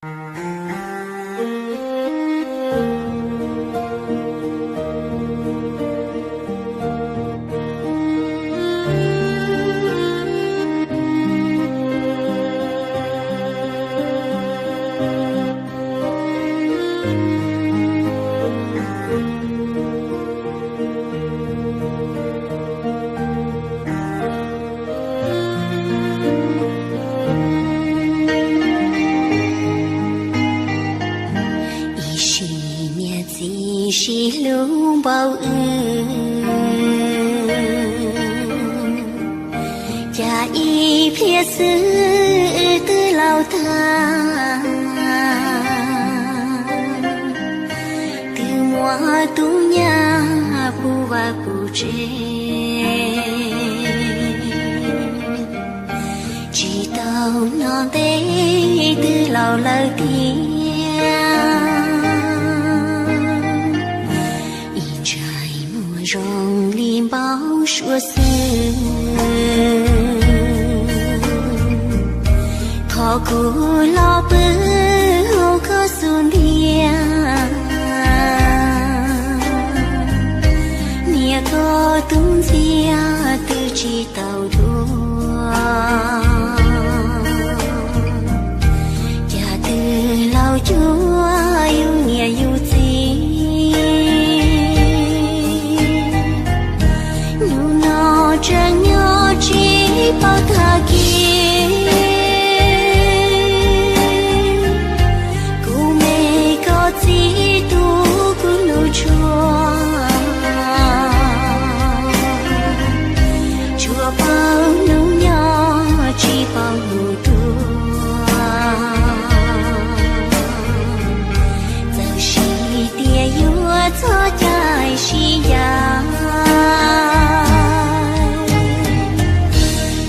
Ib sim niam txiv sib hlub npaum wb, cas ib pliag xwb wb twb laus tag. Twb muaj tub nyab puv vaj puv tsev, tsis tau hnov ntev twb laus lawm tiag. Ib ntsais muag zoo li npau suav xwb, qhov kuv los pw hauv koj xub ntiag, niam koj tus ntxiag twb tsis tau tuag. Cas twb laus cuag yus niam yus txiv, hnub no tseem nyob tsis paub tag kis. Kuv me koj txiv tu kuv hnub tshua, tsuas paub hnub nyob tsis paub hnub tuag. Txawm siv tias yuav txhob caij sib yaim,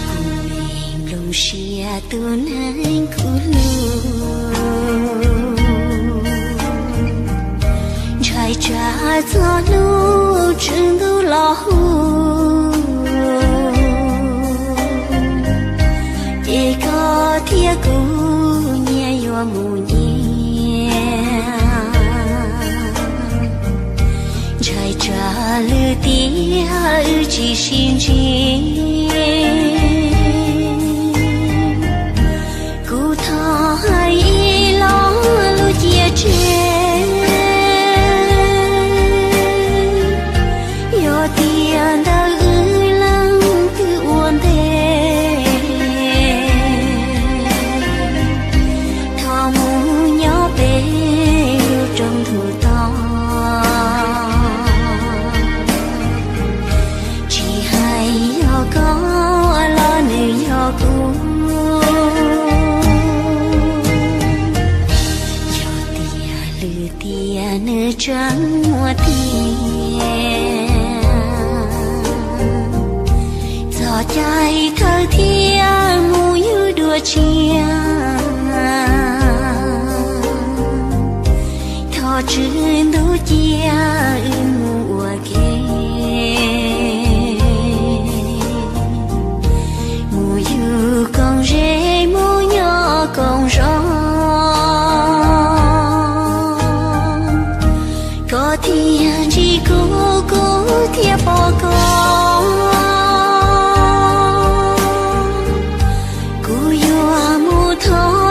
kuv me nplooj siab tus neeg kuv hlub, ntshai tsam txog hnub tsw ntuj los hu, ces koj thiab kuv nyias yuav mus nyias. Ntshai tsam lwm tiam wb tsis sib ntsib, kuv thov hais ib lo lus cia tseg, yog tias ntawm wb leej twg ua ntej, thov mus nyob pem lub rooj ntug to. Tsis hais yog koj los nws yog kuv, yog tias lwm tiam nws tseem muaj tiag, txog caij thawj thiab mus yug dua tshiab, thov tswv ntuj cia wb mus ua ke, mus yug koom zej mus nyob koom zos, koj thiaj ntsib kuv, kuv thiaj pom koj. Kuv yuav mus thov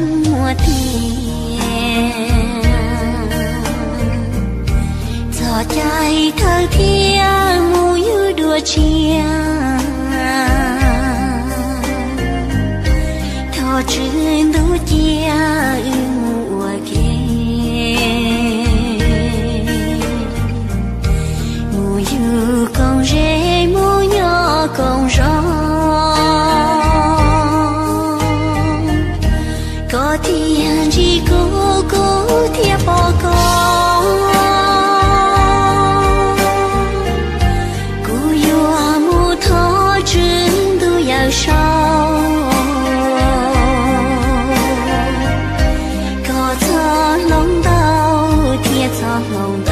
muaj tiag. Txog caij thawj thiaj mus yug dua tshiab, thov Tswv Ntuj cia wb mus ua ke, mus yug koom zej mus nyob koom zos, koj thiaj ntsib kuv, kuv thiaj pom koj. Kuv yuav mus thov Tswv Ntuj Yawm Saub, koj txhob hloov ntau thiab txhob hloov